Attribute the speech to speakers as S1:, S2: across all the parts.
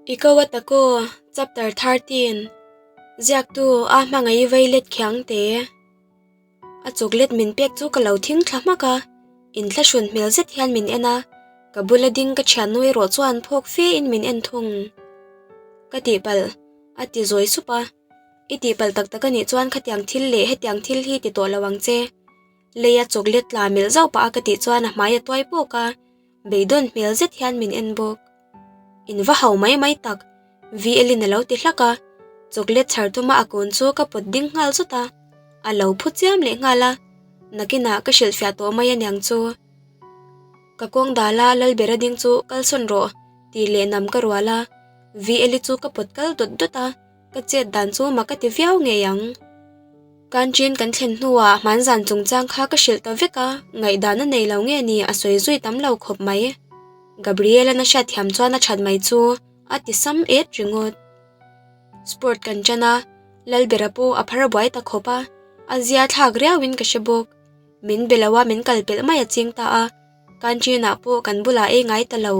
S1: I ko a tak aw, Chapter 13 Ziaktu a hmangaih vei let khiang te. A chocolate min pek chu ka lo thing thla hmak a, inthlahrun hmel zet hian min en a, ka bula ding ka thiannu erawh chuan phawk fe in min en thung. Ka tihpalh, a ti zawi sup a, I tihpalh tak tak anih chuan khatiang thil leh hetiang thil hi ti tawh lo ang che. Leia chocolate tla melh zauh pah a ka tih chuan a hmai a tuai pawk a, beidawn hmel zet hian min en bawk. In va hau mai mai tak, VL-in a lo ti hlak a, chocolate chhar tuma a kun chu ka pawt ding nghal zut a, a lo phu chiam leh nghal a, nakinah ka hrilhfiah tawh mai aniang chu. Ka kawng dala Lalbera ding chu kalsawn rawh tih leh nam ka rual a, VL-i chu ka pawt kal dawt dawt a. Ka chet dan chu mak a ti viau ngei ang. Kanṭin kan thlen hnuah hmanzan chungchang kha ka hrilh ta vek a, ngaihdan a nei lo nge ni a sawi zui tam lo khawp mai. Gabriel-a'n a hriatthiam chuan a that mai chu a ti sam et ringawt. Sport kan ṭan a, Lalbera pawh a phar buai ta khawp a, a zia thlak riauin ka hre bawk. Min be lo a min kal pelh mai a ching ta a, Kanṭinah pawh kan bulah ei ngai ta lo.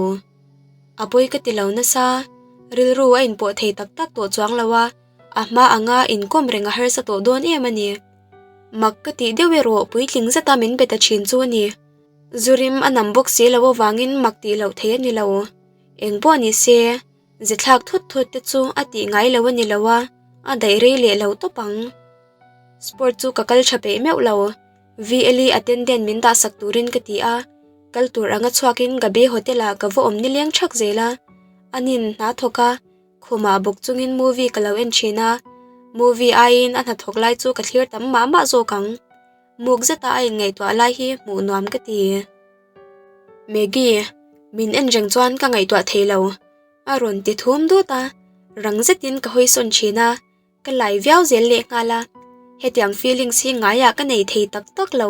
S1: A pawi ka ti lo nasa, rilru a inpawh thei tak tak tawh chuang lo a, a hma anga inkawm reng a harsa tawh dawn em a ni. Mak ka tih deuh erawh puitling zeta min be ta thin chu a ni. Zurim a nam bawk si lo avangin mak tih loh thei a ni lo. Eng pawh ni se, ze thlak thut thut te chu a tih ngai lo a ni lo a, a daih rei leh lo tawp ang. Sport chu ka kal tha peih meuh lo. VLE attendant min dahsak turin ka ti a, kal tur anga chhuakin Gabi hotel ah ka va awm nileng thak zel a, anin hna thawk a, khumah bawk chungin movie ka lo en thin a, movie aiin a hnathawk lai chu ka thlir tam mah mah zawk ang, muk zeta a inngaihtuah lai hi hmuh nuam ka ti. Maggie, min en reng chuan ka ngaihtuah thei lo, a rawn ti thum dut a, rang zetin ka hawi sawn thin a. Ka lai viau zel leh nghal a, hetiang feelings hi ngaiah ka nei thei tak tak lo.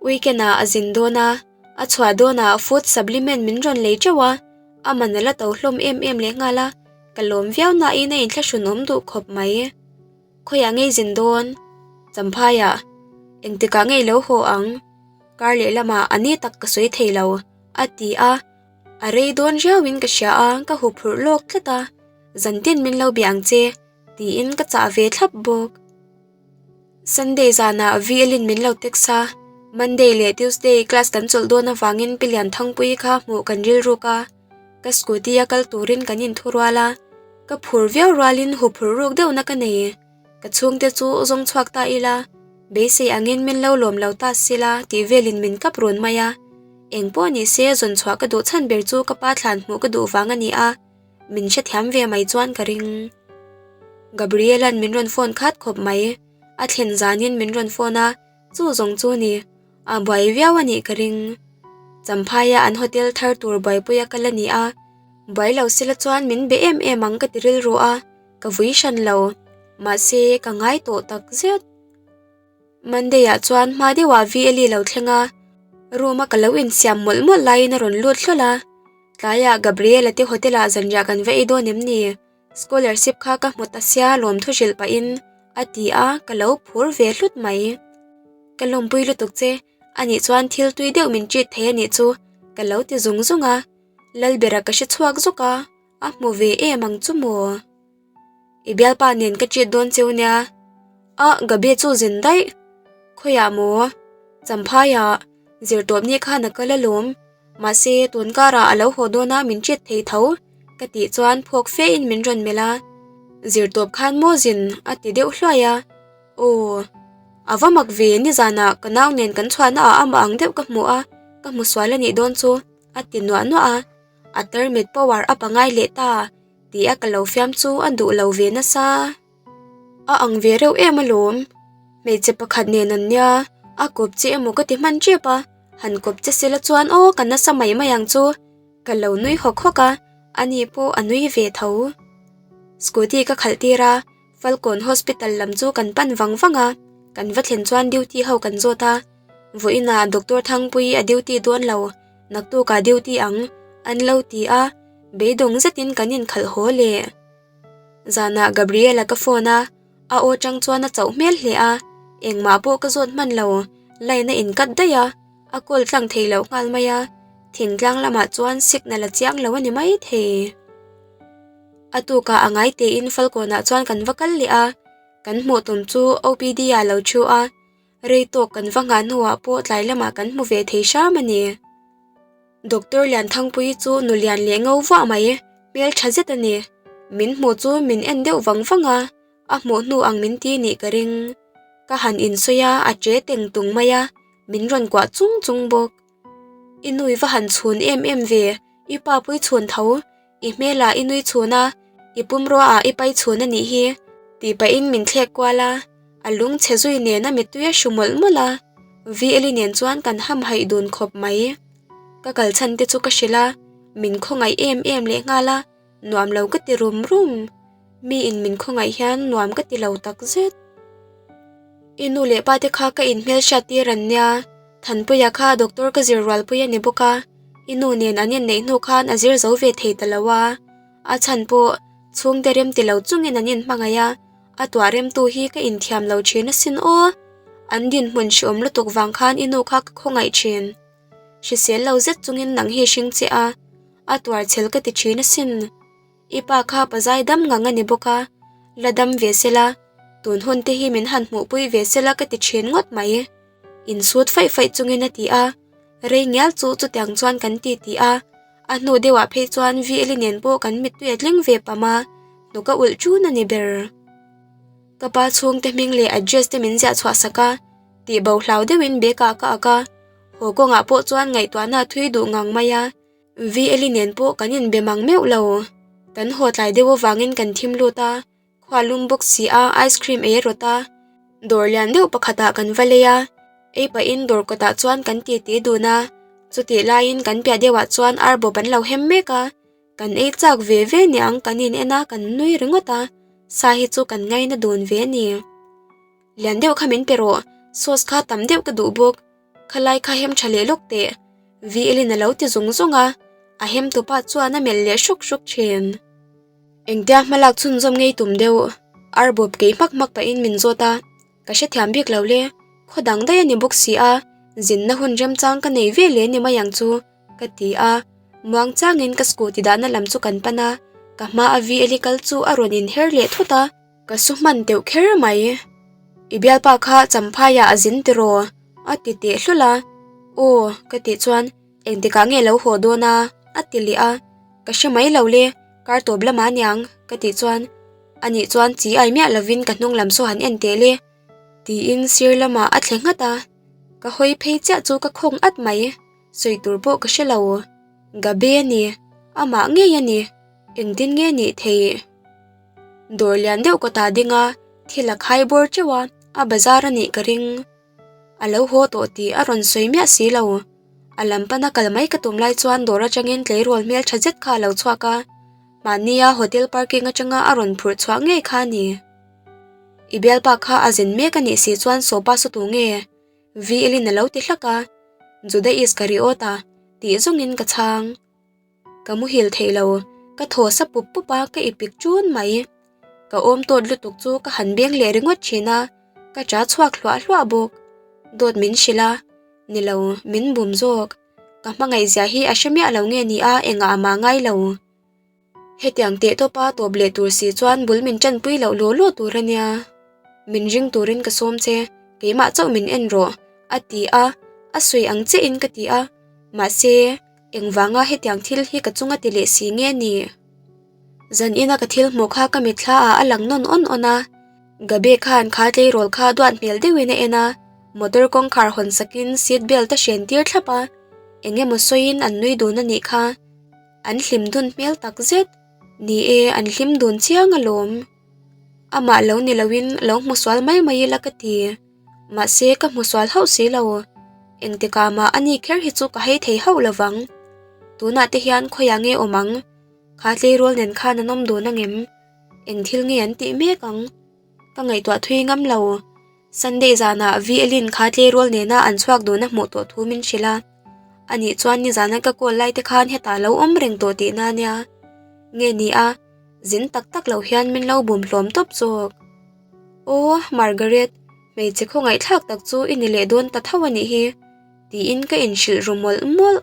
S1: Weekend ah a zin dawn a, a chhuah dawnah food supplement min rawn lei teuh a, a man a la to hlawm em em leh nghal a, ka lawm viau nain a inthlahrun awm duh khawp mai. Khawiah ngei zin dawn? Champhaiah. Engtikah ngei lo haw ang? Kar lehlamah a ni tak ka sawi thei lo, a ti a, a rei dawn riauin ka hria a, ka huphurh lawk tlat a. Zantin min lo bia ang che, tiin ka chah ve thlap bawk. Sunday zanah VL-in min lo text a, Monday leh Tuesday class kan chawlh dawn avangin Pi Lianthangpuii kha hmuh kan rilruk a, ka scooty a kal turin kan inthurual a, ka phur viau rualin huphurh ruk deuhna ka nei. Ka chhungte chu zawng chhuak ta ila, beisei angin min lo lawm lo ta sila tih velin min kap run mai a. Engpawh ni se zawn chhuah ka duh chhan ber chu ka pa thlan hmuh ka duh vang a ni a. Min hrethiam ve mai chuan ka ring. Gabriela'n min rawn phone khat khawp mai. A thlen zanin min rawn phone a, chu zawng chu ni. A buai viau a nih ka ring. Champhaia an hotel thar tur buaipui a kal a ni a, buai lo sila chuan min be em em ang ka ti rilru a, ka vui hran lo. Mahse, ka ngai tawh tak zet. Monday ah chuan hma deuhah VLE lo thleng a, room a ka lo insiam mawlh mawlh laiin a rawn lut hlawl a. Tlaiah Gabriela te hotel ah zanriah kan va ei dawn em ni? Scholarship kha ka hmu ta sia lawm thu hrilh pahin a ti a, ka lo phur ve hlut mai. Ka lawmpui lutuk che, anih chuan thil tui deuh min treat thei anih chu ka lo ti zung zung a, Lalbera ka hre chhuak zawk a, a hmu ve em ang chu maw? I bialpa nen ka treat dawn cheu nia. A, Gabi chu zin daih. Khawiah maw? Champhaiah zirtawp ni khan a kal alawm. Mahse, tun karah a lo haw dawn a min treat thei tho ka tih chuan phawk fe in min rawn melh a. Zirtawp khan maw zin a ti deuh hluai a. Aw, a va mak ve nizanah ka nau nen kan chhuahna ah amah ang deuh ka hmu a, ka hmu sual a nih dawn chu a ti nuah nuah a. A tarmit power a pangai leh ta. Ti a ka lo fiam chu a duh lo ve nasa. A ang ve reuh em alawm. Hmeichhe pakhat nen an nia, a kawp che emaw ka ti hman tep a, han kawp che sela chuan aw ka nasa mai mai ang chu. Ka lo nui hawk hawk a, ani pawh a nui ve tho. Scooty ka khalh tir a, Falkawn Hospital lam chu kan pan vang vang a, kan va thlen chuan duty ho kan zawt a. Vawiinah Doctor Thangpuii a duty dawn lo, naktukah duty ang, an lo ti a, beidawng zetin kan inkhalh haw leh. Zanah Gabriela ka phone a, a aw chang chuan a chauh hmel hle a, engmah pawh ka zawt hman lo, line a incut daih a, a call tlang thei loh nghal mai a, thingtlang lamah chuan signal a chiang lo a ni maithei. A tukah a ngai tein Falkawnah chuan kan va kal leh a, kan hmuh tum chu OPD ah lo thu a, rei tawk kan va nghah hnuah pawh tlai lamah kan hmu ve thei hram a ni. Doctor Lianthangpuii chu nu lian leh ngo vuah mai, hmel tha zet a ni. Min hmuh chu min en deuh vang vang a, a hmuh hnu ang min ti nih ka ring. Ka han insawi a, a che teng tung mai a, min rawn kuah chung chung bawk. I nui va han chhun em em ve, i pa pui chhun tho, i hmelah i nui chhun a, i pumrua ah i pai chhun a nih hi, tih pahin min thlek kual a, a lung chhe zui nen a mittui a hru mawlh mawlh a, VL-i nen chuan kan hamhaih dun khawp mai. Ka kal chhan te chu ka hrilh a, min khawngaih em em leh nghal a, nuam lo ka ti rum rum. Mi in min khawngaih hian nuam ka ti lo tak zet. I nu leh pa te kha ka inhmelhriat tir an nia, Thanpuia kha doctor ka zir rualpui a ni bawk a, i nu nen an inneih hnu khan a zir zo ve thei ta lo a, a chhan pawh chhungte rem ti lo chungin an inhmangaih a, a tuah remtu hi ka inthiam lo thin asin aw. An dinhmun hreawm lutuk vang khan i nu kha ka khawngaih thin. Hrisel lo zet chungin nang hi hring che a, a tuar chhel ka ti thin asin. I pa kha pazai dam ngang a ni bawk a, la dam ve sela, tun hun te hi min han hmuhpui ve sela ka ti thin ngawt mai. Insut faih faih chungin a ti a, rei ngial chu chutiang chuan kan ti ti a, a hnu deuhah phei chuan VL-i nen pawh kan mittui a tling ve pam a, hnuk a ulh ṭun a ni ber. Ka pa chhungte hming leh address te min ziah chhuah sak a, tih bo hlau deuhin bag ah ka ak a, haw kawngah pawh chuan ngaihtuahna a thui duh ngang mai a. VL-i nen pawh kan inbe mang meuh lo. Kan haw tlai deuh avangin kan thim lut a, khua lum bawk si a ice cream ei a rawt a. Dawr lian deuh pakhatah kan va lei a, ei pahin dawr kawtah chuan kan titi dun a, chutih laiin kan piah deuhah chuan ar bawp an lo hem mek a, kan ei chak ve ve niang kan in en a kan nui ringawt a, sa hi chu kan ngaina dun ve a ni. Lian deuh kha min pe rawh, sauce kha tam deuh ka duh bawk. Khalai kha hem tha leh lawk teh, VL-in a lo ti zung zung a, a hem tupa chuan a melh leh hruk hruk thin. Engtia hmalak chhunzawm ngei tum deuh, ar bawp kei hmak hmak pahin min zawt a, ka hrethiam bik lo le, khaw dang daih a ni bawk si a, zinna hun remchang ka nei ve leh ni mai ang chu, ka ti a, muang changin ka scooty dahna lam chu kan pan a, ka hma a VL-i kal chu a rawn inher leh thut a. Ka su hman deuh kher mai. I bialpa kha Champhaiah a zin tiraw? A ti teh hlawlh a. Aw, ka tih chuan engtikah nge lo haw dawn a? A ti leh a. Ka hre mai lo le, kar tawp lamah aniang, ka tih chuan anih chuan chi ai miah lovin ka hnung lam saw han en teh le, tiin sir lamah a thle nghat a. Ka hawi phei chiah chu ka khawng at mai, sawi tur pawh ka hre lo. Gabe a ni, amah ngei a ni, engtin nge nih theih? Dawr lian deuh kawtah ding a, thil a khai bawr teuh a, a bazar a nih ka ring. A lo haw tawh tih a rawn sawi miah si lo. A lam pana kal mai ka tum lai chuan dawr atangin tleirawl hmel tha zet kha a lo chhuak a, mahnia hotel parking atanga a rawn phurh chhuah ngei kha a ni. I bialpa kha a zin mek a nih si chuan sawpa saw tu nge? VL-in a lo ti hlak a, Juda Iskariot a tih zawngin ka chhang. Ka muhil thei lo, ka thaw sa pup pup a, ka ipik ṭun mai. Ka awm tawt lutuk chu ka han beng leh ringawt ṭhin a, ka ṭa chhuak hluah hluah bawk. Dawt min hrilh a, ni lo, min bum zawk. Ka hmangaihzia hi a hre miah lo nge ni a, engah a mah ngai lo. Hetiang teh tawpa tawp leh tur si chuan bul min ṭanpui loh law law tur a nia. Min ring turin ka sawm che, keimah chauh min en rawh, a ti a, a sawi ang chiahin ka ti a, mahse, Engvanga hetiang thil hi ka chunga ti leh si nge ni? Zan ina ka thil hmuh kha ka mitthla ah a lang nawn awn awn a. Gabe khan kha tleirawl kha duat hmel deuhin a en a, motor kawngkhar hawn sakin seat belt a hren tir thlap a, eng emaw sawiin an nui dun a nih kha. An hlim dun hmel tak zet. Ni e, an hlim dun chiang alawm. Amah lo ni loin lo hmu sual mai mai ila ka ti. Mahse ka hmu sual hauh si lo. Engtikah mah ani kher hi chu ka hei thei hauh lo vang. Tunah te hian khawiah nge awm ang? Kha tleirawl nen khan an awm dun angem? Eng thil nge an tih mek ang? Ka ngaihtuah thui ngam lo. Sunday zanah VL-in kha tleirawl nena an chhuak dun a hmuh tawh thu min hrilh a. Anih chuan nizana ka call lai te khan hetah lo awm reng tawh tihna ania. Nge ni a, zin tak tak lo hian min lo bum hlawm tawp zawk. Aw, Margaret, hmeichhe khawngaihthlak tak chu i ni leh dawn ta tho a nih hi, tiin ka inhrilh ru mawlh mawlh.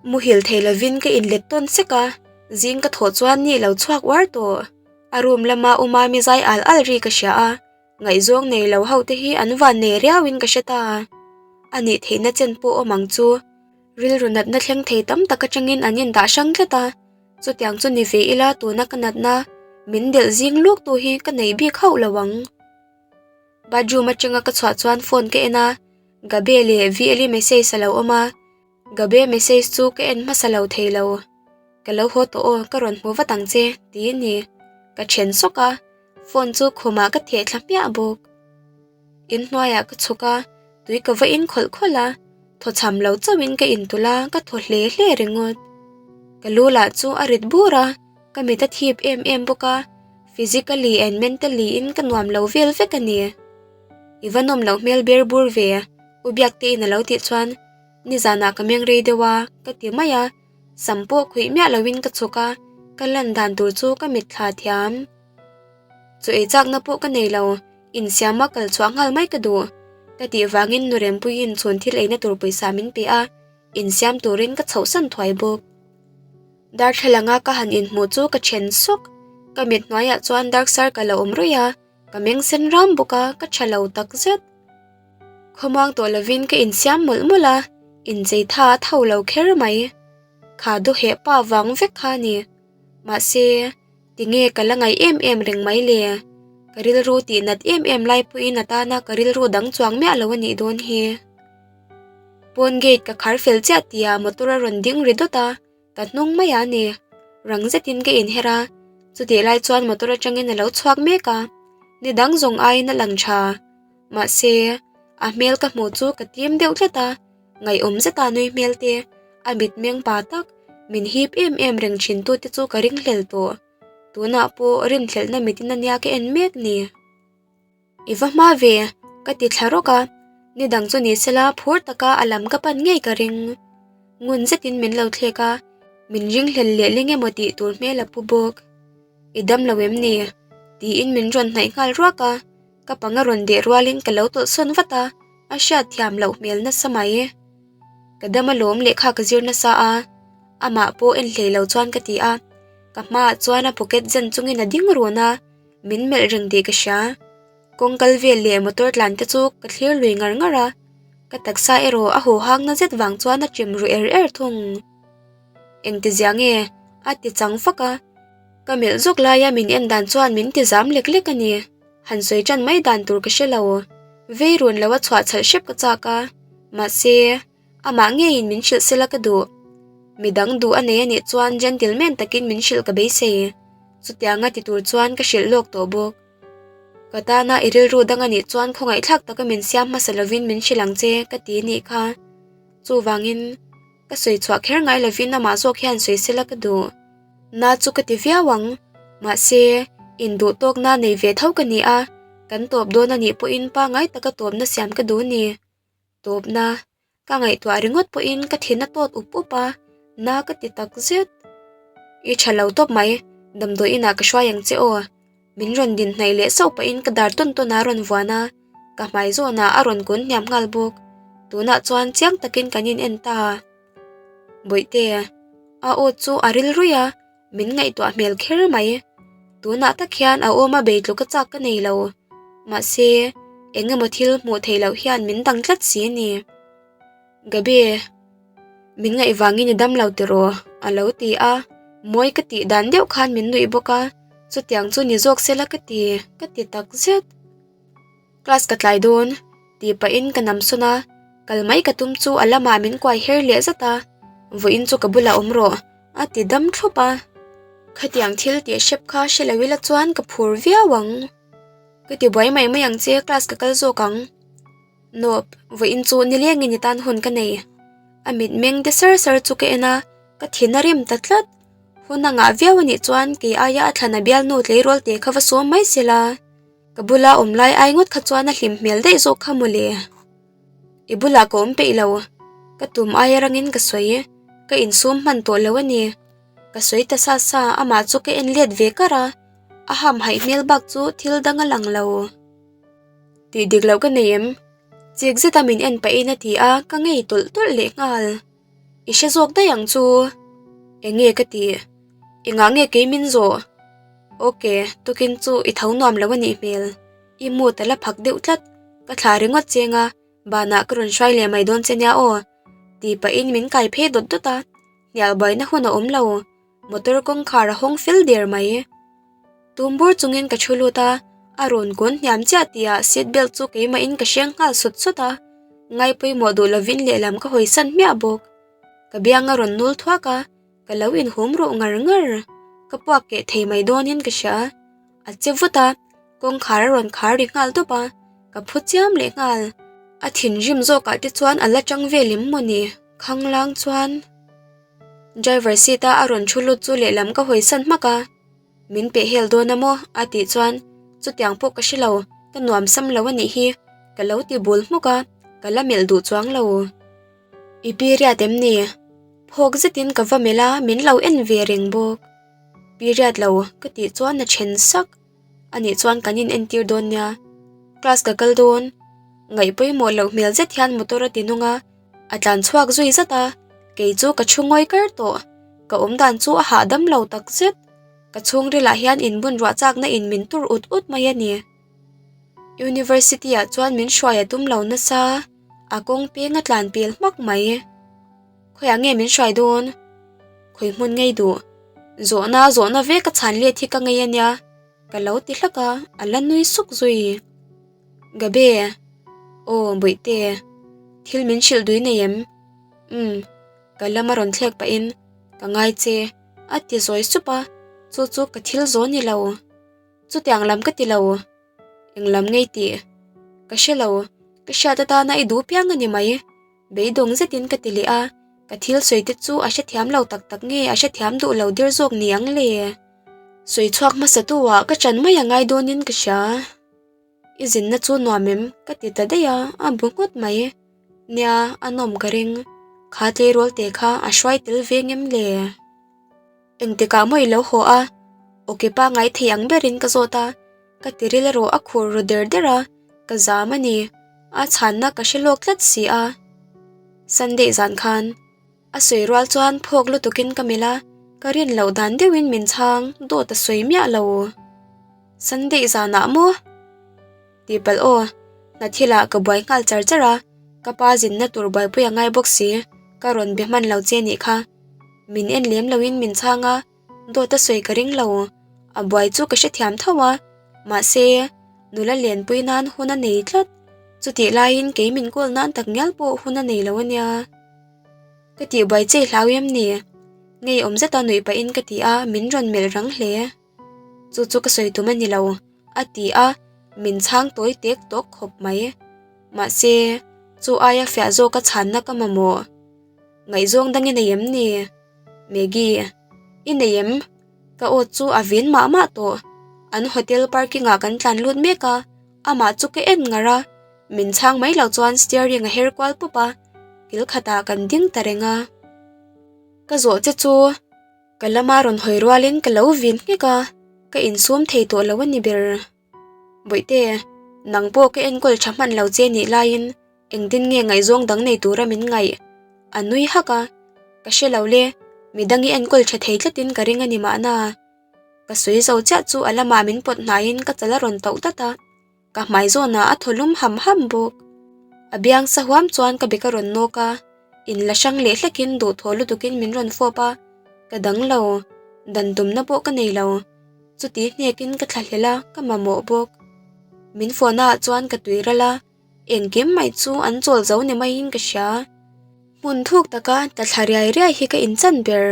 S1: Muhil thei lovin ka inlet tawn sek a, Zing ka thawh chuan ni lo chhuak uar tawh. A room lama u Mami zai al al ri ka hria a, ngaihzawng nei lo ho te hi an van nei riauin ka hre ta. A nih theihna chen pawh awm ang chu. Rilru natna thleng thei tam tak atangin an indah hrang tlat a, chutiang chu ni ve ila tuna ka natna min delh zing luk tu hi ka nei bik hauh lo ang. Bathroom atanga ka chhuah chuan phone ka en a, Gabe leh VLi message a lo awm a, Gabe message chu ka en hmasa lo thei lo. Ka lo haw tawh aw, ka rawn hmu vat ang che, ti ni. Ka then sawk a, phone chu khumah ka theh thla hmiah bawk. In hnuaiah ka chhuk a, tui ka va in khawlh khawlh a, thaw chham lo chauhin ka intulh a, ka thaw hle hle ringawt. Ka lu lah chu a rit bur a, ka mit a thip em em bawk a, physically and mentally in ka nuam lo vel vek a ni. I va nawm loh hmel ber bur ve, U Biaktein a lo tih chuan nizanah ka meng rei deuh a, ka ti mai a, sam pawh khuih miah loin ka chhuk a, ka lan dan tur chu ka mitthla thiam. Chu ei chakna pawh ka nei lo, insiama kal chhuah nghal mai ka duh. Ka tih vangin nu Rempuiin chhun thil eina tur pawisa min pe a, insiam turin ka chhohsan thuai bawk. Darthlalanga ka han inhmuh chu ka then sawk, ka mit hnuaiah chuan dark circle a awm ruih a, ka meng sen ram bawk a, ka tha lo takzet. Khawmuang tawh lovin ka insiam mawlh mawlh a, inchei tha a tho lo kher mai. Kha duheh pa vang vek kha a ni. Mahse, tinge ka la ngaih em em reng mai le? Ka rilru tih nat em em lai pawhin a tana ka rilru dang chuang miah lo a nih dawn hi. Pawn gate ka khar fel chiah tihah motor a rawn ding ri dawt a, ka hnung mai a ni. Rang zetin ka inher a, chutih lai chuan motor atangin a lo chhuak mek a, ni dang zawng aiin a lang tha. Mahse, a hmel ka hmuh chu ka tim deuh tlat a, Ngaihawm zeta nui hmel te, a mitmeng pa tak, min hip em em reng thin tu te chu ka ringhlel tawh. Tunah pawh rinhlelhna mitin ania ka en mek ni. I va hma ve, ka ti thla rawk a, ni dang chu ni sela phur taka a lam ka pan ngei ka ring. Ngun zetin min lo thlek a, min ringhlel leh leng emaw tih tur hmel a pu bawk. I dam lo em ni? tiin min rawn hnaih nghal ruak a, ka panga rawn deh rualin ka lo tawlh sawn vat a. A hriat thiam loh hmel nasa mai. Ka dam alawm lehkha ka zir nasa a, amah pawh en hlei lo chuan ka ti a. Ka hmaah chuan a pocket zen chungin a ding run a, min melh reng tih ka hria. Kawng kal vel leh motor tlan te chu ka thlir lui ngar ngar a, ka taksa erawh a haw hang na zet vang chuan a chim ru er er thung. Engtizia nge? a ti chang fak a. Ka melh zawk laia min en dan chuan min ti zam lek lek a ni. Han sawi tan mai dan tur ka hre lo. Vei run lo a chhuah chhalh hrep ka chak a, mahse, amah ngeiin min hrilh sela ka duh. Midang duh a nei a nih chuan gentleman takin min hrilh ka beisei. Chutianga ti tur chuan ka hrilh lawk tawh bawk. Ka tana i rilru dang a nih chuan khawngaihthlak taka min siam hmasa lovin min hrilh ang che ka ti nih kha. Chuvangin, ka sawi chhuah kher ngai lovin amah zawk hian sawi sela ka duh. Na chu ka ti viau ang, mahse, induh tawkna nei ve tho ka ni a, kan tawp dawn a nih pawhin pangngai taka tawpna siam ka duh a ni. Tawpna ka ngaihtuah ringawt pawhin ka thin a tawt up up a, na ka ti tak zet. I tha lo tawp mai, damdawi inah ka hruai ang che aw. Min rawn din hnaih leh sauh pahin ka dar tawn tawn a rawn vuan a, ka hmai zawnah a rawn kun hniam nghal bawk. Tunah chuan chiang takin kan in en ta. Bawihte, a aw chu a ril ruih a, min ngaihtuah hmel kher mai. Tunah tak hian a awma bei tluka chak ka nei lo. Mahse, eng emaw thil hmuh theih loh hian min dang tlat si a ni. Gabi, min ngaih vangin i dam lo tiraw? a lo ti a, mawi ka tih dan deuh khan min nuih bawk a, chutiang chu ni zawk sela ka ti, ka ti tak zet. Class ka tlai dawn, tih pahin ka nam sawn a, kal mai ka tum chu a lamah min kuai her leh zat a, vawiin chu ka bulah awm rawh, a ti dam thlup a. Khatiang thil tih hrep kha hre lo ila chuan ka phur viau ang. Ka ti buai mai mai ang che, class ka kal zawk ang. Nope, vawiin chu nilengin i tan hun ka nei. A mitmeng de sar sar chu ka en a, ka thin a rim ta tlat. Hun a ngah viau a nih chuan kei aia a thlan a bialnu tleirawl te kha va sawm mai sela. Ka bula awm lai ai ngawt kha chuan a hlim hmel daih zawk kha mawle. I bulah ka awm peih lo. Ka tum aia rangin ka sawi. Ka insum hman tawh lo a ni. Ka sawi ta sa sa, amah chu ka en let ve kar a. A hamhaih hmel bak chu thil dang a lang lo. Tih dik loh ka nei em? Chik zeta min en pahin a ti a, ka ngei tawlh tawlh leh nghal. I hre zawk daih ang chu. Eng nge ka tih? Engah nge kei min zawh? Ok, tukin chu i tho nuam lo a nih hmel. I mood a la phak deuh tlat. Ka thlah ringawt cheng a, banah ka rawn hruai leh mai dawn che nia aw. Tih pahin min kai phei dawt dawt a, hnial buaina hun a awm lo. Motor kawngkhar a hawng fel der mai. Tum bur chungin ka thu lut a, a rawn kawn hniam chiah tihah seat belt chu keimahin ka hreng nghal sawt sawt a, ngai pawimawh duh lovin lehlam ka hawisan hmiah bawk. Ka biang a rawn nul thuak a, ka lo inhum ruh ngar ngar. Ka puak keh thei mai dawnin ka hria. A che vut a, kawngkhar a rawn khar ri nghal dawp a, ka phu chiam leh nghal. A thinrim zawkah te chuan a la tang vel em mawni? Khanglang chuan driver seat a a rawn thu lut chu lehlam ka hawi san hmak a, Min peh hel dawn a maw? a tih chuan chutiang pawh ka hre lo, ka nuam sam lo a nih hi, ka lo ti bul hmuk a, ka la melh duh chuang lo. I period em ni? Phawk zetin ka va melh a, min lo en ve reng bawk. Period lo ka tih chuan a then sak. Anih chuan kan in entir dawn nia. Class ka kal dawn. Ngaih pawimawh loh hmel zet hian motor a ti nung a, a tlan chhuak zui zat a, kei chu ka thu ngawi kar tawh. Ka awm dan chu a hahdam lo tak zet. Ka chhungrilah hian inbun ruah chakna in min tur ut ut mai a ni. University ah chuan min hruai a tum lo nasa, a kawng peng a tlan pel hmak mai. Khawiah nge min hruai dawn? Khawi hmun ngei duh? Zawhna zawhna vek a chhan let hi ka ngei a nia, ka lo ti hlak a, a la nui suk zui. Gabe, Aw, Bawihte, thil min hrilh dui nei em? Umm, ka lama rawn thlek pahin ka ngai che, a ti zawi sup a, chu chu ka thil zawn ni lo. Chutiang lam ka ti lo. Eng lam ngei tih? Ka hre lo, ka hriat atana i duh piang a ni mai. Beidawng zetin ka ti leh a, ka thil sawi te chu a hrethiam lo tak tak nge a hrethiam duh lo der zawk ni ang le? Sawi chhuak hmasa tu ah ka ṭan mai a ngai dawnin ka hria. I zinna chu nuam em? Ka ti ta daih a, a bu nghut mai. Nia, a nawm ka ring. Kha tleirawl te kha a hruai tel ve ngem le? Engtikah maw i lo haw a? Awki pangngai thei ang berin ka zawt a, ka tiril erawh a khur ru der der a, ka zam a ni. A chhanna ka hre lawk tlat si a. Sunday zan khan a sawi rual chuan phawk lutukin ka melh a, ka rin loh dan deuhin min chhang dawt a sawi miah lo. Sunday zanah maw? Tihpalh aw, hna thilah ka buai nghal char char a, ka pa zinna tur buaipui a ngai bawk si, ka rawn be hman lo che nih kha. Min en lem loin min chhang a, dawt a sawi ka ring lo. A buai chu ka hrethiam tho a, mahse, nula lenpui nan hun a nei tlat. Chutih laiin kei min kawl nan tak ngial pawh hun a nei lo a nia. Ka tih buai che hlau em ni? Ngeiawm zeta nuih pahin ka ti a, min rawn melh rang hle. Chu chu ka sawi tum a ni lo, a ti a, min chhang tawi tek tawk khawp mai. Mahse, chu aia fiah zawka chhanna ka mamawh. Ngaihzawng dang i nei em ni? Maggie, I nei em? Ka aw chu a vin mah mah tawh. An hotel parking ah kan tlan lut mek a, amah chu ka en ngar a, min chhang mai lo chuan steering a her kual pup a, kil khatah kan ding ta reng a. Ka zawh che chu ka lama rawn hawi rualin ka lo vin nghek a, ka insum thei tawh lo a ni ber. Bawihte, nang pawh ka enkawl tha hman lo che nih laiin Engtin nge ngaihzawng dang nei tura min ngaih? A nui hak a, Ka hre lo le, midang i enkawl tha thei tlatin ka ring a ni mahna. Ka sawi zo chiah chu a lamah min pawt hnaiin ka chal a rawn tauh dat a, ka hmai zawnah a thaw lum ham ham bawk. A biang sa huam chuan ka bek a rawn nawk a, in la hrang leh hlekin duhthawh lutukin min rawn fawp a, ka dang lo, dan tumna pawh ka nei lo. Chuti hnekin ka thlahlel a, ka mamawh bawk. Min fawhnaah chuan ka tui ral a. Engkim mai chu an chawl zo ni maiin ka hria. Hmun thuk taka tla thla riai riai hi ka inchan ber.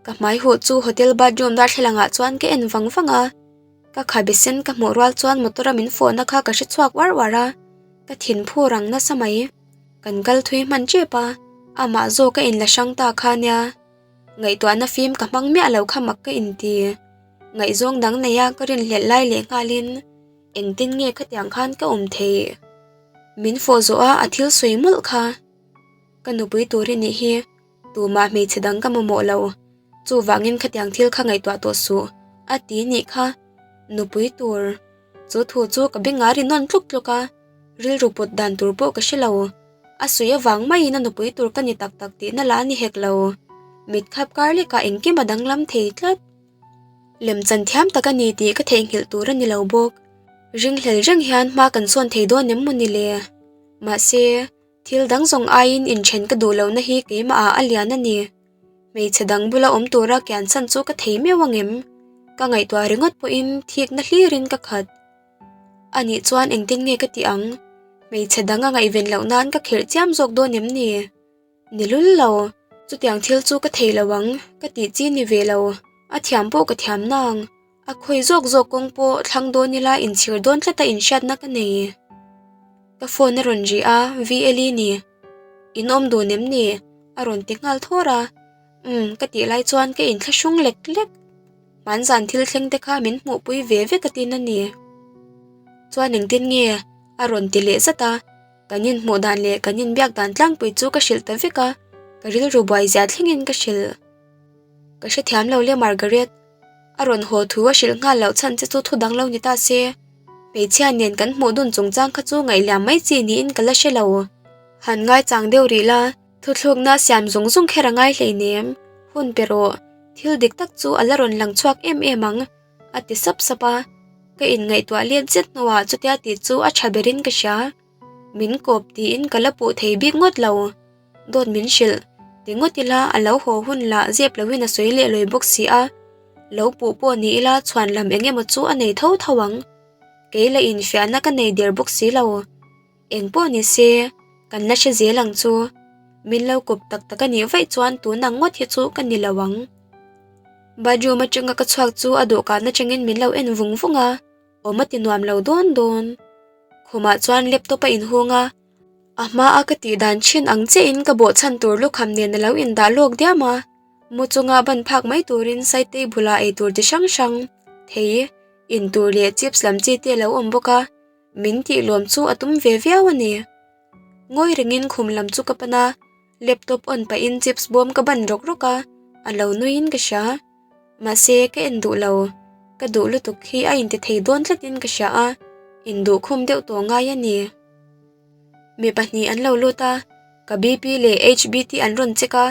S1: Ka hmai huh chu hotel bathroom darthlalang ah chuan ka en vang vang a. Ka khabe sen ka hmuh rual chuan motor a min fawhna kha ka hre chhuak uar uar a, ka thin phu rang nasa mai. Kan kal thui hman tep a, amah zawk a inla hrang ta kha nia. Ngaihtuahna fim ka hmang miah lo kha mak ka inti. Ngaihzawng dang neia ka rinhlelh lai leh nghalin. Engtin nge khatiang khan ka awm theih? Min fawh zawh a, a thil sawi mawlh kha. Ka nupui tur i nih hi, tumah hmeichhe dang ka mamawh lo. Chuvangin khatiang thil kha ngaihtuah tawh suh, a ti nih kha. Nupui tur. Chu thu chu ka beng a ri nawn tluk tluk a, rilru put dan tur pawh ka hre lo. A sawi avang maiin a nupui tur ka ni tak tak tihna lah a ni hek lo. Mit khap kar lekah engkim a danglam thei tlat. Lemchan thiam tak a ni tih ka theihnghilh tur a ni lo bawk. Ringhlel reng hian hma kan sawn thei dawn em maw ni le? Mahse, thil dang zawng aiin inthen ka duh lohna hi keimahah a lian a ni. Hmeichhe dang bula awm tura kian chhan chu ka thei meuh ang em? Ka ngaihtuah ringawt pawhin thikna hlirin ka khat. Anih chuan engtin nge ka tih ang? Hmeichhe dang a ngaihven loh nan ka khirh chiam zawk dawn em ni? Ni lul lo, chutiang thil chu ka thei lo ang, ka tih chi ni ve lo, a thiam pawh ka thiam nang. A khawi zawk zawk kawng pawh thlang dawn ila inchhir dawn tlata inhriatna ka nei. Ka phone a rawn ri a, VLE ni. In awm dun em ni? A rawn ti nghal thawr a. Umm, ka tih lai chuan ka inthlahrung lek lek. Hmanzan thil thleng te kha min hmuhpui ve vek a tin a ni. Chuan engtin nge? A rawn ti leh zat a. Kan inhmuh dan leh kan inbiak dan tlangpui chu ka hrilh ta vek a, ka rilru buai zia thlengin ka hrilh. Ka hrethiam lo le Margaret. A rawn haw thu a hrilh nghal loh chhan che chu thu dang lo ni ta se. Hmeichhia nen kan hmuh dun chungchang kha chu ngaihliam mai chi niin ka la hre lo. Han ngaichang deuh rih la, thuthlukna siam zung zung kher a ngai hleinem. Hun pe rawh, thil dik tak chu a la rawn lang chhuak em em ang, a ti sap sap a. Ka inngaihtuah let zet hnuah chutia tih chu a tha berin ka hria. Min kawp tiin ka la puh thei bik ngawt lo. Dawt min hrilh. Ti ngawt ila a lo haw hun lah zep loin a sawi leh lawi bawk si a. Lo puh pawh ni ila chhuan lam eng emaw chu a nei tho tho ang. Kei la infiahna ka nei der bawk si lo. Eng pawh ni se, kan la hre zel ang chu. Min lo kawp tak tak a nih vaih chuan tun ang ngawt hi chu ka ni lo ang. Bathroom atanga ka chhuak chu a dawhkan atangin min lo en vung vung a, awm a ti nuam lo dawn dawn. Khumah chuan laptop a inhung a. A hmaa ka tih dan thin ang chiahin ka bawhchhan tur lukham nen a lo indah lawk diam a, mu chunga ban phak mai turin side table ah eitur chi hrang hrang, thei, intur leh chips lam chi te a lo awm bawk a, min tih lawm chu a tum ve viau a ni. Ngawi rengin khum lam chu ka pan a, laptop on pahin chips bawm ka ban rawk rawk a, a lo nuiin ka hria. Mahse, ka en duh lo. Ka duh lutuk hi a inti thei dawn tlatin ka hria a, induhkhum deuh tawh ngai a ni. Mi pahnih an lo lut a, ka BP leh HB te an rawn check a,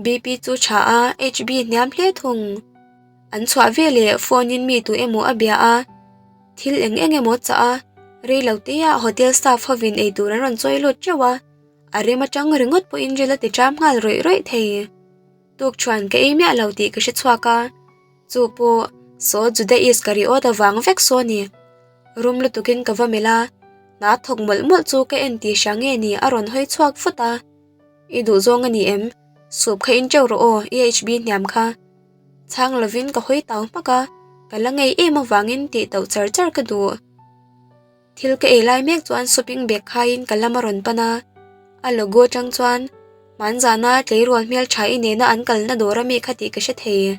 S1: BP chu tha a, HB hniam hle thung. An chhuah veleh phone in mi tu emaw a bia a, thil eng eng emaw chah a, rei lo te ah hotel staff hovin eitur an rawn chawi lut teuh a, a rem atang ringawt pawhin ril a ti ṭam nghal rawih rawih thei. Tukṭhuan ka ei miah lo tih ka hre chhuak a. Chu pawh saw Juda Iskariot avang vek saw ni. Rum lutukin ka va melh a, hna thawk mawlh mawlh chu ka en tih hria nge ni a rawn hawi chhuak vut a. I duh zawng a ni em? Sup kha in teuh rawh aw, i HB hniam kha. Chhang lovin ka hawi tau hmak a, ka la ngei em avangin tih tauh char char ka duh. Thil ka ei lai mek chuan shopping bag khaiin ka lam a rawn pan a, a logo atang chuan hmanzana tleirawl hmeltha i nena an kalna dawr ami kha tih ka hre thei.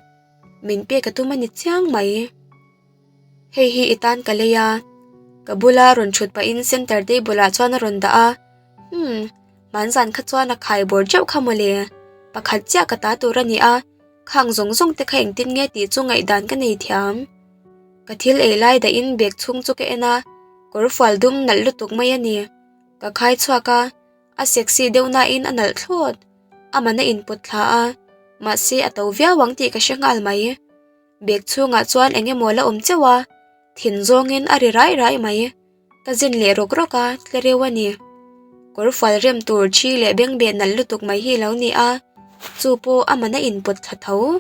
S1: Min pek a tum a ni chiang mai. Hei hi i tan ka lei a, ka bula rawn thut pahin center table ah chuan a rawn dah a, hmm, hmanzan kha chuan a khai bawr teuh kha mawle, pakhat chiah ka ta tur a ni a, khang zawng zawng te kha engtin nge tih chu ngaihdan ka nei thiam. Ka thil ei lai dahin bag chhung chu ka en a, kawr fual dum nalh lutuk mai a ni. Ka khai chhuak a, a sexy deuh nain a nalh thlawt. A man a inpawt thla a, mahse a to viau ang tih ka hre nghal mai. Bag chhungah chuan eng emaw la awm cheuh a, thin zawngin a ri rai rai mai. Ka zin leh rawk rawk a, tle reuh a ni. Kawr fual rem tur thi leh bengbeh nalh lutuk mai hi lo ni a, chu pawh a man a inpawt thla tho.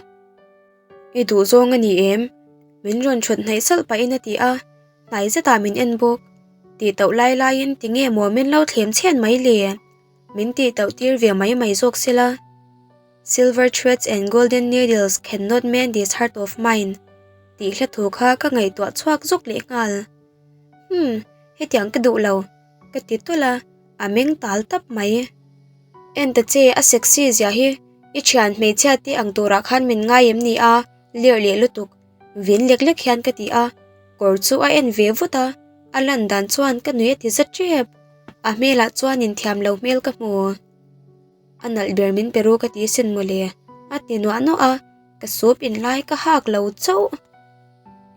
S1: I duh zawng a ni em? Min rawn thut hnaih salh pahin a ti a, hnai zetah min en bawk. Tih tauh lai laiin ti nge maw min lo thlem chhen mai le? Min tih tauh tir ve mai mai zawk sela. Silver threads and golden needles cannot mend this heart of mine tih hla thu kha ka ngaihtuah chhuak zawk leh nghal. Hmm, hetiang ka duh lo, ka ti tawlh a, a meng tal tap mai. En ta che, a sexy zia hi i thian hmeichhia te ang turah khan min ngai em ni a, lerh leh lutuk, vin lek lek hian ka ti a, kawr chu a en ve vut a, a lan dan chuan ka nui a ti za tep, a hmelah chuan inthiam lo hmel ka hmu. A nalh ber min pe ru ka ti sin mawle, a ti nuah nuah a, ka soup in lai ka hak lo chauh.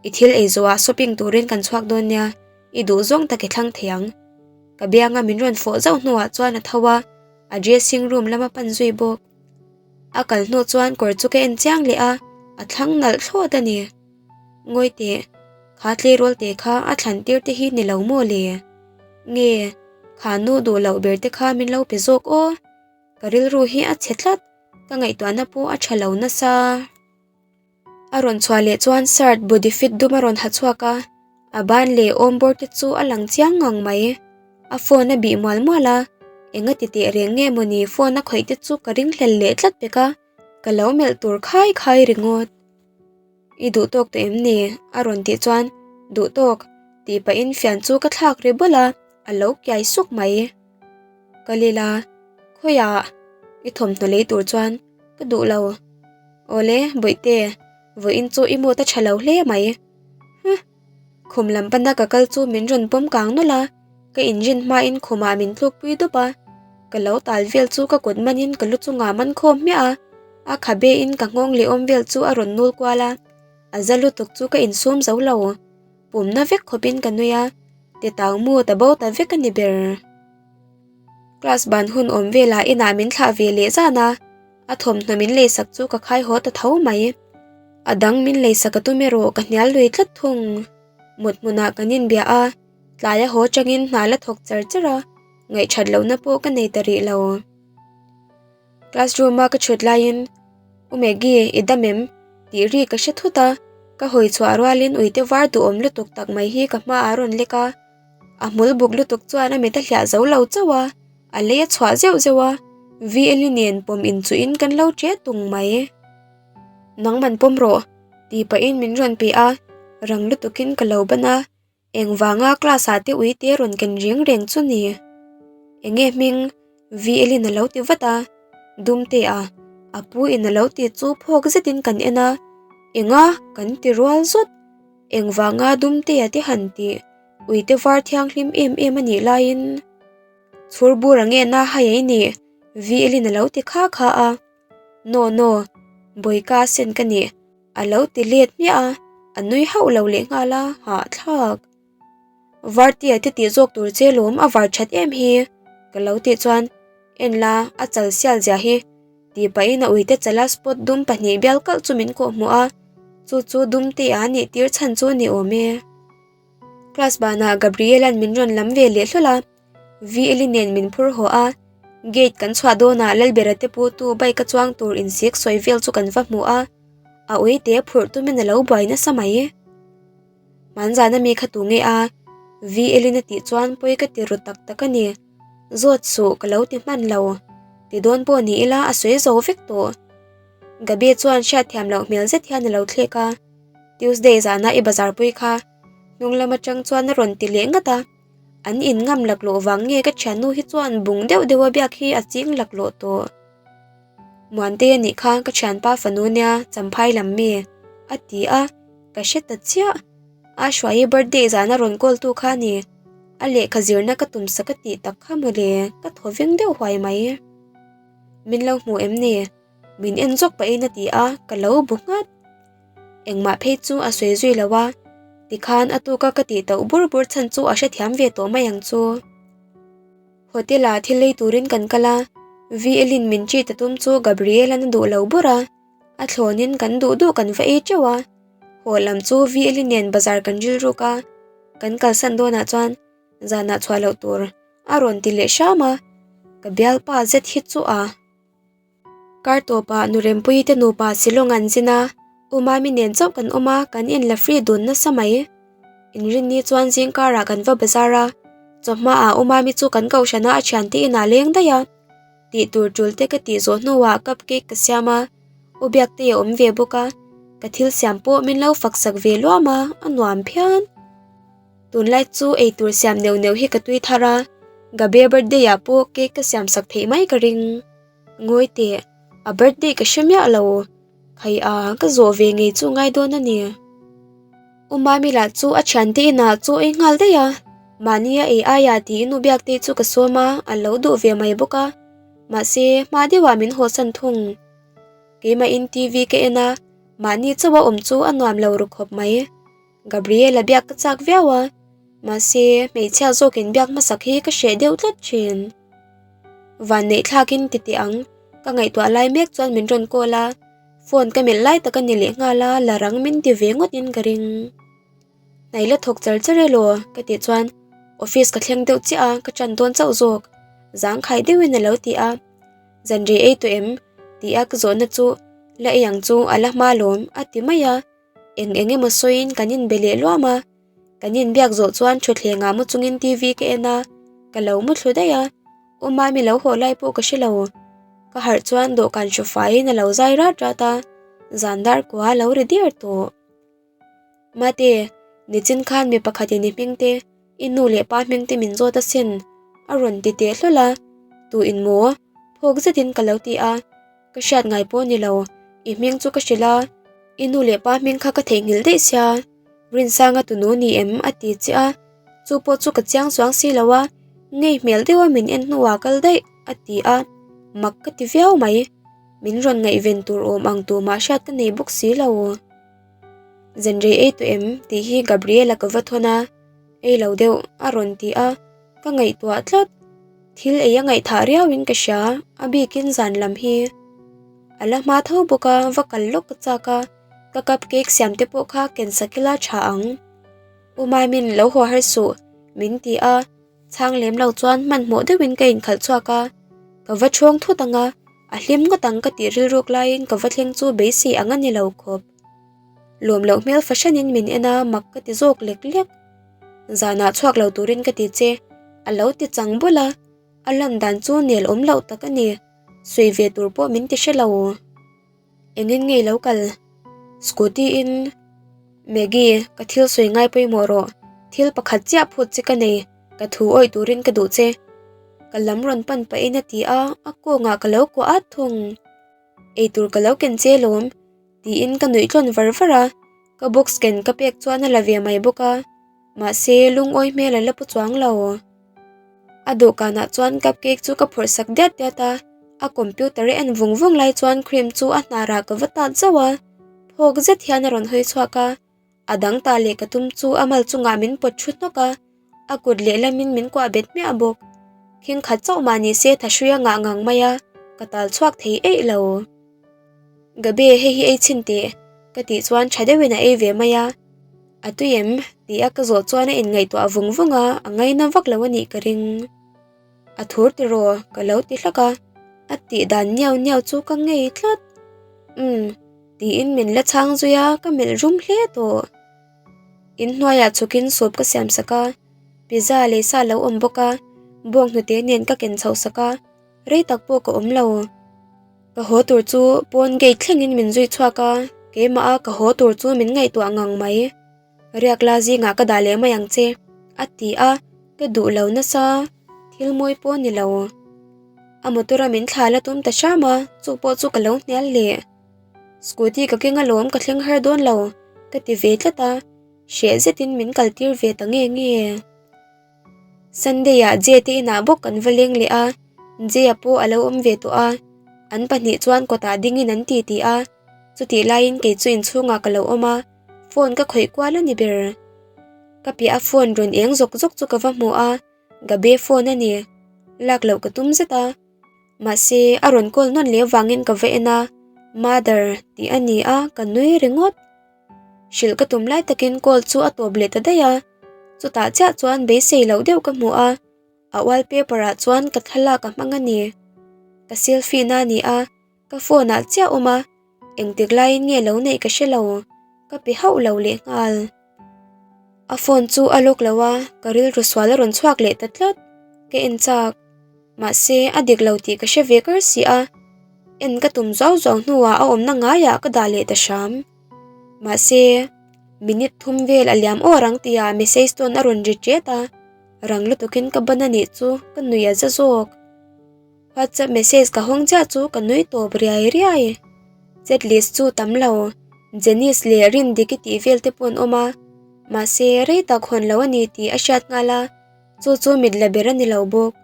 S1: I thil ei zawhah shopping turin kan chhuak dawn nia, i duh zawng tak i thlang thei ang. Ka bianga min rawn fawh zauh hnuah chuan a tho a, a dressing room lama pan zui bawk. A kal hnu chuan kawr chu ka en chiang leh a, a thlang nalh thlawt a ni. Ngawi teh, kha tleirawl te kha a thlan tir te hi ni lo maw le? Nge, kha nu duh loh ber te kha min lo pe zawk aw? Ka rilru hi a chhe tlat, ka ngaihtuahna pawh a tha lo nasa. A rawn chhuah leh chuan shirt body fit dum a rawn ha chhuak a, a ban leh awm bawr te chu a lang chiang ngang mai. A phone a bih mual mual a, enga ti teh reng nge mawni phone a khawih te chu ka ringhlel leh tlat pek a, ka lo melh tur khai khai ringawt. I duh tawk tawh em ni? a rawn tih chuan duh tawk tih pahin fian chu ka thlak ri bawlh a, a lo kiai suk mai. Ka lila, khawiah i thawmhnaw lei tur chuan ka duh lo. Awle, Bawihte, vawiin chu i mood a tha lo hle mai. Huh! Khum lam pana ka kal chu min rawn pawm kang nawlh a, ka inrin hmain khumah min tlukpui dup a. Ka lo tal vel chu ka kut manin ka lu chungah man khawm hmiah a, a khabe in ka nghawng leh awm vel chu a rawn nul kual a, a za lutuk chu ka insum zo lo. Pumna vek khawpin ka nui a, titau mu ta bo ta vek a ni ber. Class ban hun awm velah inah min thlah ve leh zan a, a thawmhnaw min leisak chu ka khai haw ta tho mai. A dang min leisak a tum erawh ka hnial lui tlat thung. Mut hmunah kan inbia a, tlai a haw changin hna la thawk char char a, ngaihthat lohna pawh ka nei ta rih lo. Classroom a ka chhut laiin U Maggie i dam em? tih ri ka hre thut a, ka hawi chhuah rualin uite var duhawm lutuk tak mai hi ka hmaah a rawn lek a. A hmul buk lutuk chuan a mit a hliah zo lo chauh a, a lei a chhuah zeuh zeuh a, VL-i nen pawm inchuhin kan lo ṭe tung mai. Nangman pawm rawh, tih pahin min rawn pe a, rang lutukin ka lo ban a, engvanga class ah te ui te rawn ken reng reng chu ni. Enge hming? VL-in a lo ti vat a, Dumte a, a pu in a lo ti chu phawk zetin kan en a, enga kan ti rual zawt. Engvanga Dumtea te han tih uite var thianghlim em em a nih laiin chhur bur a nge na hai ei ni VL-in a lo ti kha kha a, No no, Bawika sen ka nih a lo ti let hmiah a, a nui hauh lo leh nghal a, hahthlak. Vartia te tih zawk tur che lawm a var that em hi ka lo tih chuan en la a chal sial zia hi tih pahin a uite chala spot dum pahnih bial kalh chu min kawh hmuh a chu chu dum te a nih tir chhan chu a ni awm e. Class banah Gabriel-a'n min rawn lam ve leh hlawl a VL-i nen min phur haw a gate kan chhuah dawnah Lalbera te pu tu bike a chuang tur insik sawi vel chu kan va hmu a a uite phurh tumin a lo buai nasa mai. Hmanzana mi kha tu nge a? VL-in a tih chuan pawi ka ti ru tak tak a ni. Zawt suh ka lo ti hman lo. Ti dawn pawh ni ila a sawi zo vek tawh. Gabi chuan hriatthiam loh hmel zet hian a lo thlek a. Tuesday zana i bazar pui kha hnung lam atang chuan a rawn ti leh ngat a. An in ngam laklawh vang nge ka thiannu hi chuan bung deuh deuh a biak hi a ching laklawh tawh. Muantei a nih kha ka thianpa fanu nia Champhai lam mi a ti a, ka hre ta chiah. A Hruaii birthday zana rawn call tu kha a ni. A lehkha zirna ka tum sak a tih tak kha mawle, ka thaw veng deuh huai mai. Min lo hmu em ni? Min en zawk pahin a ti a, ka lo bu nghat. Engmah phei chu a sawi zui lo a, tikhan a tuka ka tih tauh bur bur chhan chu a hrethiam ve tawh mai ang chu. Hotel ah thil lei turin kan kal a, VL-in min treat a tum chu Gabriel-a'n a duh lo bur a, a thlawnin kan duh duh kan va ei teuh a. Haw lam chu VL-i nen bazar kan rilruk a, kan kalsan dawnah chuan zanah chhuah loh tur a rawn ti leh hram a, ka bialpa zet hi chu a. Kar tawpah nu Rempuii te nupa Shillong an zin a, U Mami nen chauh kan awm a, kan inla free dun nasa mai. Inrinni chuan zingkarah kan va bazar a, chawhmaah U Mami chu kan kohhrana a thiante inah leng daih a. Tih tur tul te ka tih zawh hnuah cup cake ka siam a, U Biaktei a awm ve bawk a, ka thil siam pawh min lo fak sak ve luam a, a nuam phian. Tunlai chu eitur siam neuh neuh hi ka tui thar a, Gabe birthday ah pawh cake ka siam sak theih mai ka ring. Ngawi teh, a birthday ka hre miah lo. Khai a, ka zawh ve ngei chu ngai dawn a ni. U Mami lah chu a thiante inah chaw ei nghal daih a, mahni a ei aiah tiin U Biaktei chu ka sawm a, a lo duh ve mai bawk a. Mahse, hma deuhah min hawsan thung. Keimahin TV ka en a, mahni chauha awm chu a nuam lo ru khawp mai. Gabriela biak ka chak viau a, mahse hmeichhia zawkin biak hmasak hi ka hreh deuh tlat thin. Vanneih thlakin ti teh ang. Ka ngaihtuah lai mek chuan min rawn call a, phone ka melh lai tak a ni leh nghal a, la rang min ti ve ngawt in ka ring. Hnai la thawk char char elaw ka tih chuan office ka thleng deuh chiah a, ka ṭan dawn chauh zawk. Zangkhai deuhin a lo ti a, Zanrei ei tawh em? tih a ka zawhna chu la ei ang chu a la hma lawm a ti mai a, eng eng emaw sawiin kan inbe leh luam a. Kan inbiak zawh chuan thutthleng ah mu chungin TV ka en a, ka lo mu thlu daih a, U Mami lo haw lai pawh ka hre lo. Ka harh chuan dawhkan hru faiin a lo zai rat rat a, zan dar kua a lo ri der tawh. Mate, nichin khan mi pakhatin i hming te, i nu leh pa hming te min zawt asin, a rawn ti teh hlawl a, tu in maw? Phawk zetin ka lo ti a. Ka hriat ngai pawh ni lo, i hming chu ka hrilh a, i nu leh pa hming kha ka theihnghilh daih sia, Rinsanga tunu ni em a ti che a, chu pawh chu ka chiang chuang si lo a, ngei hmel deuha min en hnuah kal daih a ti a, mak ka ti viau mai, min rawn ngaihven tur awm ang tumah hriat ka nei bawk si lo. Zanrei ei tawh em tih hi Gabriela ka va thawn a, ei lo deuh a rawn ti a, ka ngaihtuah tlat. Thil ei a ngaihthah riauin ka hria, a bikin zan lam hi. A la hma tho bawk a, va kal lawk ka chak a, ka cup cake siam te pawh kha ken sak ila tha ang. U Maimin lo haw har suh, min ti a, chhang lem lo chuan hmanhmawh deuhin ka inkhalh chhuak a, ka va chhawng thut ang a, a hlim ngawt ang ka tih rilruk laiin ka va thleng chu beisei ang a ni lo khawp. Lawm loh hmel fahranin min en a, mak ka ti zawk lek lek. Zanah chhuak lo turin ka ti che, a lo ti chang bul a, a lan dan chu nel awm loh tak a ni, sawi ve tur pawh min ti hre lo. Engin nge lo kal? Scooty in Maggie, ka thil sawi ngai pawimawh rawh, thil pakhat chiah phut che ka nei, ka thu awih turin ka duh che. Ka lam rawn pan pahin a ti a, a kawngah ka lo kuah at thung. Eitur ka lo ken che lawm. Tiin ka nuih tlawn var var a, ka box ken ka pek chuan a la ve mai bawk a, mahse lungawi hmel a la pu chuang lo. A dawhkanah chuan cup cake chu ka phawrh sak diat diat a, a computer a en vung vung lai chuan cream chu a hnarah ka va tat zauh a, phawk zet hian a rawn hawi chhuak a. A dang ta leh ka tum chu a mal chungah min pawt thu hnawk a, a kut lehlamin min kuah bet hmiah bawk. Khing khat chauh mah ni se thahrui a ngah ngang mai a, ka tal chhuak thei eih lo. Gabe hei hi ei chhin teh, ka tih chuan tha deuhin a ei ve mai a. A tui em? Tih a ka zawh chuan a inngaihtuah vung vung a, a ngaina vak lo a nih ka ring. A thur tiraw? Ka lo ti hlak a, a tih dan niau niau chu ka ngei tlat. Umm. Tiin min la chhang zui a, ka melh rum hle tawh. In hnuaiah chhukin soup ka siam sak a, pizza leh sa lo awm bawk a, bawnghnute nen ka ken chhoh sak a, rei tak pawh ka awm lo. Ka haw tur chu pawn gate thlengin min zui chhuak a, keimah a ka haw tur chu min ngaihtuah ngang mai. Riak la zingah ka dah leh mai ang che, a ti a, ka duh lo nasa, thil mawi pawh a ni lo. A motor a min thla la tum ta hram a, chu pawh chu ka lo hnial leh. Scooty ka keng alawm ka thleng har dawn lo, ka ti ve tlat a, hreh zetin min kal tir ve ta nge nge. Sunday ah Jay te inah bawk kan va leng leh a, Jay-a pawh a lo awm ve tawh a, an pahnih chuan kawtah dingin an ti ti a, chutih laiin kei chu inchhungah ka lo awm a, phone ka khawih kual a ni ber. Ka piah a phone rawn eng zawk zawk chu ka va hmu a, Gabe phone a ni, lak loh ka tum zet a. Mahse, a rawn call nawn leh avangin ka va en a, Mother tih a ni a, ka nui ringawt. Hrilh ka tum lai takin call chu a tawp leh ta daih a, chutah chiah chuan beisei loh deuh ka hmu a, a wallpaper ah chuan ka thlalak a hmang a ni. Ka selfie na a ni a, ka phone ah chiah awm a, engtik laiin nge lo neih ka hre lo, ka pe hauh lo lehnghal. A phone chu a lock lo a, ka rilru sual a rawn chhuak leh ta tlat, ka en chak. Mahse, a dik lo tih ka hre ve kar si a, en ka tum zau zau hnuah a awmna ngaiah ka dah leh ta hram. Mahse, minute thum vel a liam awr ang tihah message tawn a rawn ri ṭet a, rang lutukin ka ban a nih chu ka nuih a za zawk. WhatsApp message ka hawng chiah chu ka nui tawp riai riai. Chat list chu tam lo, Janice leh Rindiki tih vel te pawh an awm a, mahse rei tak hawn lo a ni tih a hriat nghal a, chu chu mit la ber a ni lo bawk.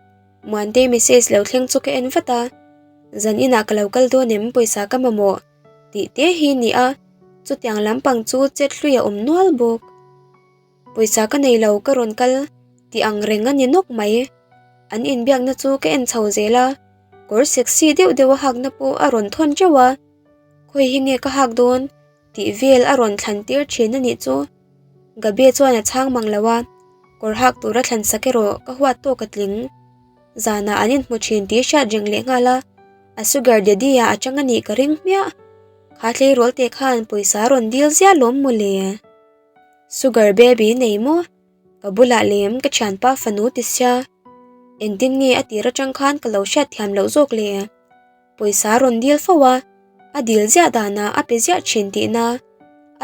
S1: Muante message lo thleng chu ka en vat a, Zan inah ka lo kal dawn em pawisa ka mamawh tih te hi ni a, chutiang lampang chu chet hlui a awm nual bawk. Pawisa ka nei lo ka rawn kal tih ang reng a ni nawk mai. An inbiakna chu ka en chho zel a. Kawr sexy deuh deuh a hakna pawh a rawn thawn teuh a, Khawi hi nge ka hak dawn? tih vel a rawn thlan tir thin a nih chu. Gabe chuan a chhang mang lo a, kawr hak tura thlan sak erawh ka huat tawk a tling. Zanah an inhmu thin tih hriat reng leh nghal a, a sugar daddy ah a chang a nih ka ring hmiah. Kha tleirawl te khan pawisa a rawn dil ziah lawm mawle. Sugar baby nei maw? Ka bulah lem ka thianpa fanu ti sia. Engtin nge a tir atang khan ka lo hriat thiam loh zawk le? Pawisa a rawn dil fo a, a dil ziah danah a pe ziah thin tihna.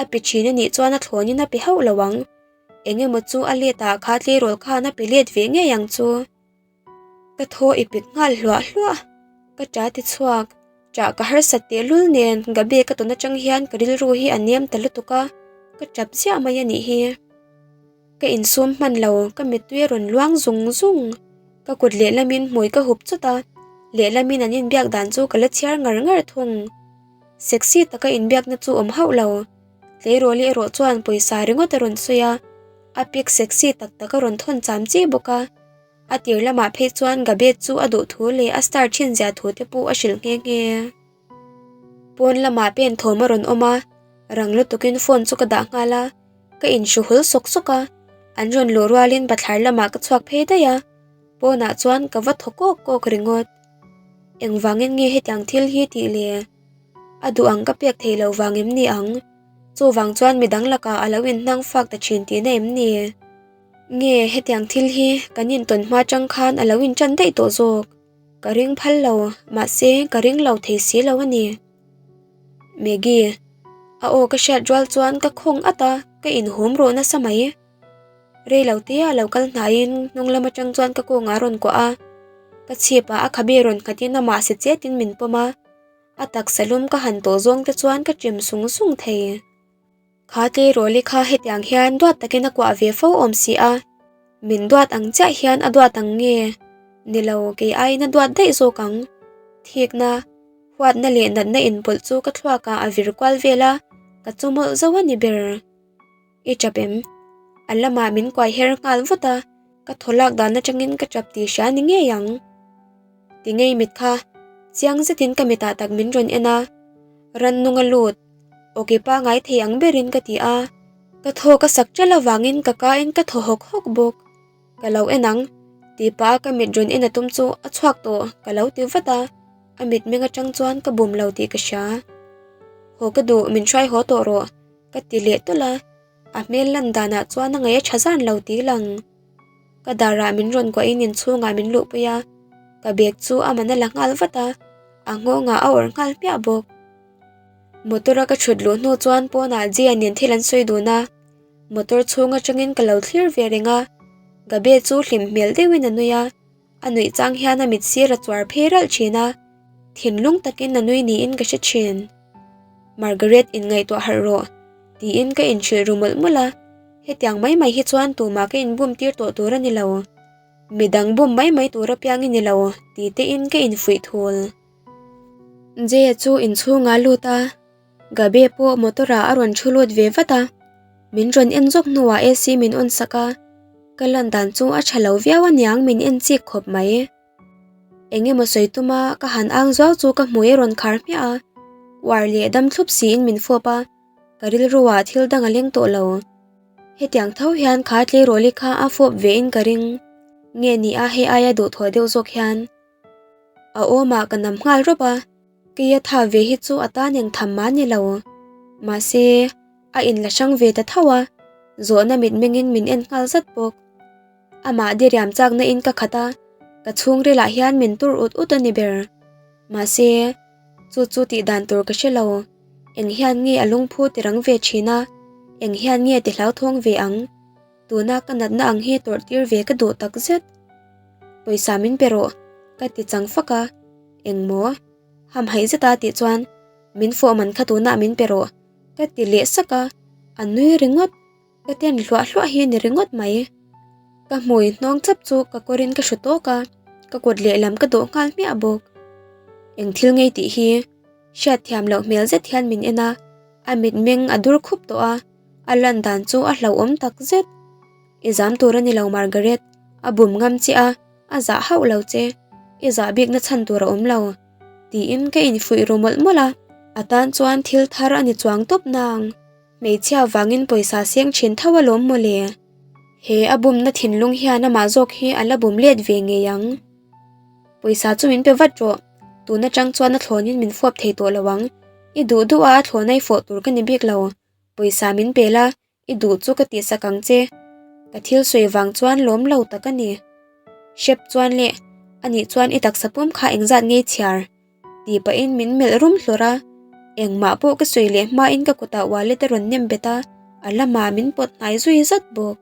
S1: A pe thin a nih chuan a thlawnin a pe hauh lo ang. Eng emaw chu a let ah kha tleirawl khan a pe let ve ngei ang chu. Ka thaw i pik nghal hluah hluah. Ka ṭa ti chhuak. Ṭah ka harsat tehlul nen Gabe ka tawn aṭang hian ka rilru hi a nem ta lutuk a, ka ṭap ziah mai a nih hi. Ka insum hman lo, ka mittui a rawn luang zung zung. Ka kut lehlamin hmui ka hup chawt a, lehlamin an inbiak dan chu ka la chhiar ngar ngar thung. Sexy taka inbiakna chu awm hauh lo. Tleirawli erawh chuan pawisa ringawt a rawn sawi a, a pic sexy tak tak a rawn thawn cham chi bawk a. A tir lamah phei chuan Gabe chu a duh thu leh a star thin zia thu te pawh a hrilh nghe nghe. Pawn lamah pen thawm a rawn awm a, rang lutukin phone chu ka dah nghal a, ka inhru hul sawk sawk a, an rawn luh rualin bathlar lamah ka chhuak phei daih a, pawnah chuan ka va thaw kawk kawk ringawt. Engvangin nge hetiang thil hi tih le? A duh ang ka pek thei lo vang em ni ang? Chuvang chuan midang lakah a lo inhnang fak ta thin tihna em ni? Nge hetiang thil hi kan intawn hma tang khan a lo intan daih tawh zawk? Ka ring phal lo, mahse ka ring lo thei si lo a ni. Maggie, a aw ka hriat rual chuan ka khawng at a, ka inhum rawh nasa mai. Rei lo te a lo kal hnaiin hnung lam atang chuan ka kawngah a rawn kuah a, ka chhipah a khabe rawn nghatin amah si chetin min pawm a, a taksa lum ka han tawh zawng te chuan ka chim sung sung thei. Kha tleirawl-i kha hetiang hian duat takin a kuah ve fo awm si a, min duat ang chiah hian a duat ang nge? Ni lo, kei aiin a duat daih zawk ang. Thikna, huatna leh natna inpawlh chu ka thluakah a vir kual vel a, ka chu mawlh zo a ni ber. I tap em? A lamah min kuai her nghal vut a, ka thaw lak dan atangin ka tap tih hria ni ngei ang. Ti ngei mit kha, chiang zetin ka mitah tak min rawn en a, rannung a lut. Awki pangai thei ang berin ka ti a, ka thaw ka sak ṭalh avangin ka kain ka thaw hawk hawk bawk. Ka lo en ang, tih pah a ka mit rawn en a tum chu a chhuak tawh ka lo ti vat a, a mitmeng aṭang chuan ka bum lo tih ka hria. Haw ka duh, min hruai haw tawh rawh, ka ti leh tawlh a, a hmel lan danah chuan a ngaih a ṭha zan lo tih lang. Ka darah min rawn kuahin inchhungah min luhpui a, ka bag chu a man a la nghal vat a, a nghawngah a awrh nghal hmiah bawk. Motor a ka thut luh hnu chuan pawnah Jia nen thil an sawi dun a, motor chhung atangin ka lo thlir ve reng a, Gabe chu hlim hmel deuhin a nui a, a nuih chang hian a mit sir a chuar phei ralh thin a, thinlung takin a nui niin ka hre thin. Margaret inngaihtuah harh rawh, tiin ka inhrilh ru mawlh mawlh a, hetiang mai mai hi chuan tumah ka inbum tir tawh tur a ni lo, midang bum mai mai tur apiang i ni lo, ti tein ka infuih thul. Jay-a chu inchhungah a lut a, Gabe pawh motor ah a rawn thu lut ve vat a, min rawn en zawk hnuah AC min on sak a, ka lan dan chu a tha lo viau aniang min en chik khawp mai. Eng emaw sawi tuma ka han ang zuau chu ka hmui a rawn khar hmiah a, uar leh dam thlup siin min fawp a, ka rilru ah thil dang a leng tawh lo. Hetiang tho hian kha tleirawl-i kha a fawp ve in ka ring, nge ni a hei aia duhthawh deuh zawk hian. A awmah ka nam nghal rawp a, keia tha ve hi chu a tan eng tham mah ni lo. Mahse, a inla hrang ve ta tho a, zawhna mitmengin min en nghal zat bawk. Amah diriam chakna in ka khat a, ka chhungrilah hian min tur ut ut a ni ber. Mahse, chu chu tih dan tur ka hre lo. Eng hian nge a lungphu ti rang ve thin a, eng hian nge ti hlauthawng ve ang? Tuna ka natna ang hi tawrh tir ve ka duh tak zet. Pawisa min pe rawh, ka ti chang fak a. Engmaw? Hamhaih zeta tih chuan, Min fawh man kha tunah min pe rawh, ka ti leh sak a. A nui ringawt, ka ten hluah hluah hi ni ringawt mai. Ka hmui hnawng chap chu ka kawrin ka hru tawk a, ka kut lehlam ka dawh nghal hmiah bawk. Eng thil ngei tih hi hriatthiam loh hmel zet hian min en a, a mitmeng a dur khup tawh a. A lan dan chu a hlauhawm tak zet. I zam tur a ni lo Margaret, a bum ngam che a, a zah hauh lo che. I zah bikna chhan tur a awm lo. Tiin ka infuih ru mawlh mawlh a, a tan chuan thil thar a ni chuang tawp nang. Hmeichhia vangin pawisa seng thin tho alawm mawle. He a bumna thinlung hian amah zawk hi a la bum let ve ngei ang. Pawisa chu min pe vat rawh, tun atang chuan a thlawnin min fuap thei tawh lo ang. I duh duh a a thlawn a i fawh tur ka ni bik lo. Pawisa min pe la, I duh chu ka tihsak ang che. Ka thil sawi vang chuan lawm lo tak a ni. Hrep chuan le, anih chuan i taksa pum kha engzat ngei chhiar? Tih pahin min melh rum hlawrh a. Engmah pawh ka sawi leh hmain ka kutah wallet a rawn nem bet a, a lamah min pawt hnai zui zat bawk.